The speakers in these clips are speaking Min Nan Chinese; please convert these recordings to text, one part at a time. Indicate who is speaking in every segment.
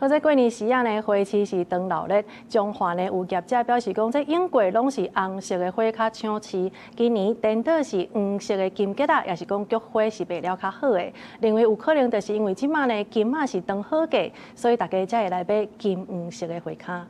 Speaker 1: 好，這過年時仔呢，花市是當鬧熱。彰化呢有業者表示講，這往過攏是紅色的花較搶市，今年顛倒是黃色的金桔仔，抑是講菊花是賣了較好的。認為有可能就是因為這馬呢金仔是當好價，所以大家才會來買金黃色的花跤。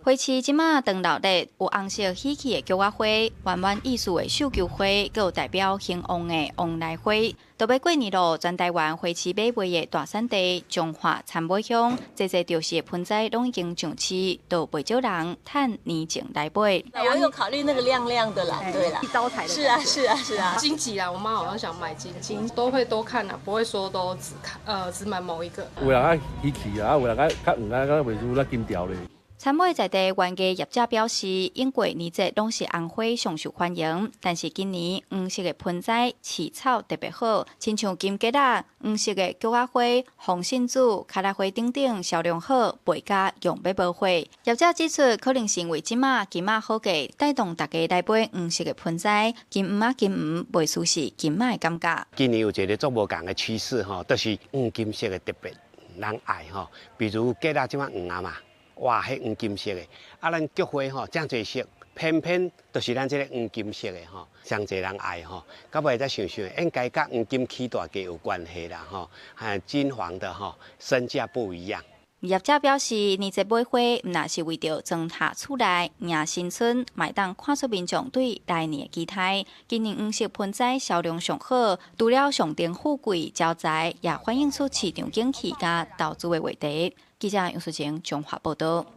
Speaker 2: 花市這馬當鬧熱，有紅色喜氣的菊仔花，圓滿意思的繡球花，閣有代表興旺的旺來花。都欲過年囉，全台灣花市買賣的大產地彰化杉尾鄉，濟濟著色的盆栽攏已經上市，都袂少人趁年前來買。
Speaker 3: 我有考慮那個亮亮的啦，對啦，
Speaker 1: 招財的。
Speaker 3: 是啊，是啊，是啊。
Speaker 4: 荊棘啦，我媽好像想買荊棘，都會多看啦，不會說都只看，只買某一個。
Speaker 5: 有人愛喜氣啊，有人愛較黃啊，較袂輸咱金條咧。
Speaker 2: 杉尾在地園藝業者表示，往過年節攏是紅花上受歡迎，但是今年黃色的盆栽飼草特別好，親像金桔仔、黃色的菊仔花、紅信子、卡拉花等等銷量好，賣甲用欲無貨。業者指出，可能是因為這馬金仔好價，帶動大家來買黃色的盆栽，金黃仔金黃，袂輸蝕金仔的感覺。
Speaker 6: 今年有一個足無仝的趨勢吼，就是黃金色的特別人愛吼，比如桔仔這馬黃仔嘛。哇，彼黃金色的，啊，咱菊花吼，遮濟色，偏偏就是咱這个黃金色的吼，上濟人愛吼。到尾才想想，應該佮黃金起大價有關係啦吼，金黃的吼，身價不一樣。
Speaker 2: 業者表示，年節買花，毋但是為著裝下厝內迎新春，嘛會當看出民眾對來年的期待。今年黃色盆栽銷量上好，除了象徵富貴招財，也反映出市場景氣佮投資的話題。記者楊淑晴彰化報導。